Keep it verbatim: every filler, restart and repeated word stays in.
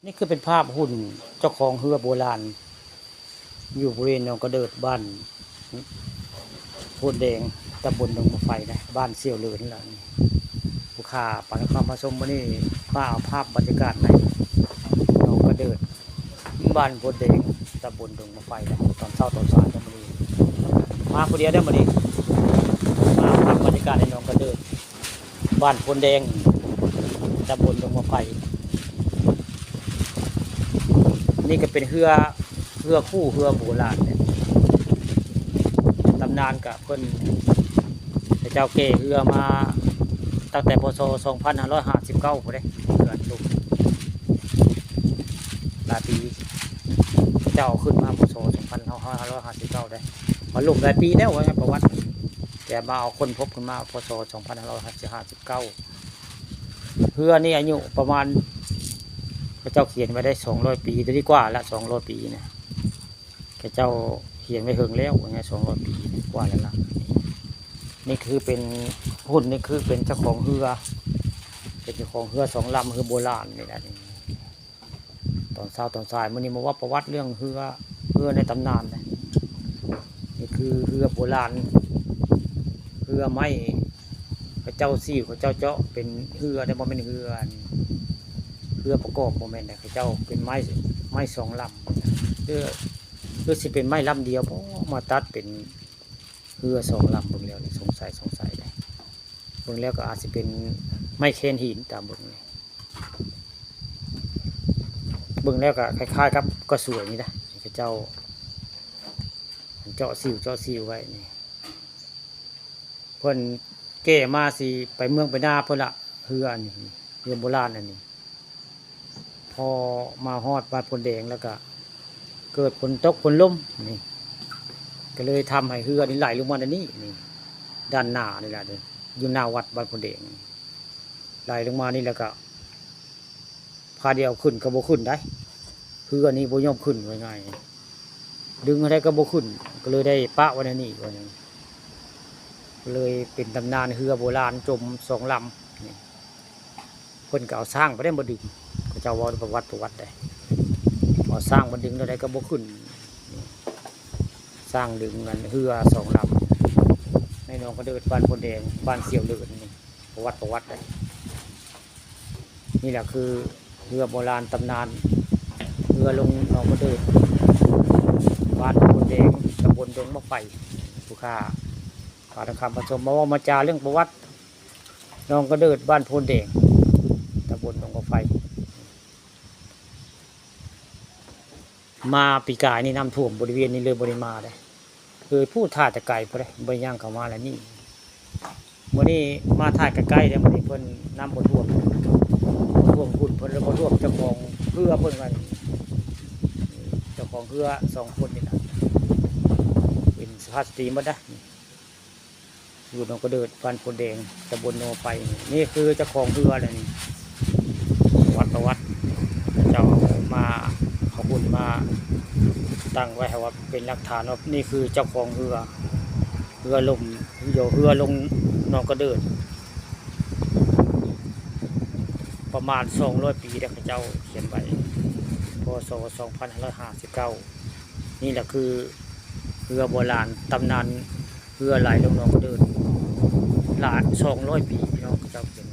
นี่คือเป็นภาพหุ่นเจ้าของเฮือโบราณ อยู่บริเวณหนองกระเดิด บ้านโพนแดง ตำบลดงมะไฟนะ บ้านเสี่ยวเหลินนี่แหละนี่ ผู้ข้าปานคำมาชมมื้อนี้ มาเอาภาพบรรยากาศในหนองกระเดิด บ้านโพนแดง ตำบลดงมะไฟนะ ตอนเช้าตอนสายนะมื้อนี้ มาผู้เดียวได้อมื้อนี้ มาเอาภาพบรรยากาศในหนองกระเดิด บ้านโพนแดง ตำบลดงมะไฟ นี่ก็เป็นเฮือ เฮือคู่ เฮือโบราณเนี่ย ตำนานกะเพิ่น พระเจ้าแก่เฮือมาตั้งแต่ พ.ศ. สองพันห้าร้อยห้าสิบเก้าพุ้นเด้ เฮือนลุ่ม หลายปี เจ้าเอาขึ้นมา พ.ศ. สองพันห้าร้อยห้าสิบเก้าเด้ มาลุ่มหลายปีแล้วว่าประวัติ แต่มาเอาค้นพบขึ้นมา พ.ศ. สองพันห้าร้อยห้าสิบเก้า เฮือนี่อายุประมาณ พระเจ้าเขียนไว้ได้สองร้อยปี ตัวนี้กว่าละ สองร้อยปีนะ พระเจ้าเขียนไว้เฮิงแล้วว่าไง สองร้อยปีกว่าแล้วล่ะ นี่คือเป็น หุ่นนี่คือเป็นเจ้าของเฮือ เป็นเจ้าของเฮือสองลำ เฮือโบราณนี่แหละนี่ ตอนเช้าตอนสายมื้อนี้มาว่าประวัติเรื่องเฮือ เฮือในตำนานนะ นี่คือเฮือโบราณ เฮือไม้ เขาเจ้าซิ่ว เขาเจ้าเจาะเป็นเฮือได้ บ่แม่นเฮืออัน เฮือประกอบ บ่แม่นนะ เขาเจ้าเป็นไม้ ไม้สองลำ เฮือ หรือสิเป็นไม้ลำเดียวบ่ มาตัดเป็นเฮือสองลำ เบิ่งแล้วนี่สงสัย สงสัยเลย เบิ่งแล้วก็อาจสิเป็นไม้แคนหิน ตามเบิ่งนี่ เบิ่งแล้วก็คล้ายๆกับกระสวยนี่นะ เขาเจ้าเจาะซิ่ว เจาะซิ่วไว้นี่ เพิ่นแก่มาสิไปเมืองไปนาเพิ่นละ เฮืออันนี้ เฮือโบราณอันนี้ พอมาฮอดบ้านโพนแดงแล้วก็เกิดฝนตกฝนลมนี่ ก็เลยทำให้เฮือนี่ไหลลงมาด้านนี้นี่ ด้านหน้านี่แหละนี่ อยู่หน้าวัดบ้านโพนแดง ไหลลงมานี่แล้วก็ พาเดียวขึ้นก็บ่ขึ้นได้ เฮือนี่บ่ยอมขึ้น ว่าง่าย ดึงเท่าใดก็บ่ขึ้น ก็เลยได้ปะไว้ในนี่ ว่าหยัง ก็เลยเป็นตำนานเฮือโบราณจมสองลำนี่ เพิ่นก็เอาช้างไปได้มาดึง เขาเจ้าเว้าประวัติ ประวัติได้ เอาช้างมาดึงเท่าใดก็บ่ขึ้น ช้างดึงอันเฮือสองลำ ในหนองกระเดิด บ้านโพนแดง บ้านเสี่ยวเหลินนี่ ประวัติ ประวัติได้ นี่แหละคือเฮือโบราณตำนาน เฮือลงหนองกระเดิด บ้านโพนแดง ตำบลดงมะไฟ ผู้ข้าปานคำมาชม มาเว้ามาจาเรื่องประวัติหนองกระเดิด บ้านโพนแดง ตำบลดงมะไฟ มาปีกายนี่น้ำท่วมบริเวณนี้เลย บ่ได้มาเด้ เคยพูดถ่ายแต่ไกลพุ้นเด้ บ่ได้ย่างเข้ามาแล้วนี่ มื้อนี้มาถ่ายใกล้ๆเด้ มื้อนี้เพิ่นน้ำบ่ท่วม บ่ท่วมคุณเพิ่น แล้วบ่ท่วมเจ้าของเฮือเพิ่นว่า เจ้าของเฮือสองคนนี่ล่ะ เป็นสุภาพสตรีหมดนะ อยู่หนองกระเดิด บ้านโพนแดง ตำบลโนไฟ นี่คือเจ้าของเฮือเลยนี่ วัดประวัติ เจ้าเอามา เอาหุ่นมาตั้งไว้ให้ว่าเป็นหลักฐานว่านี่คือเจ้าของเฮือ เฮือลม เฮือ เฮือลงหนองกระเดิด ประมาณสองร้อยปีแล้ว เขาเจ้าเขียนไว้ พ.ศ. สองพันห้าร้อยห้าสิบเก้า นี่แหละคือเฮือโบราณ ตำนานเฮือไหลลงหนองกระเดิด หลายสองร้อยปี พี่น้อง เขาเจ้าเขียน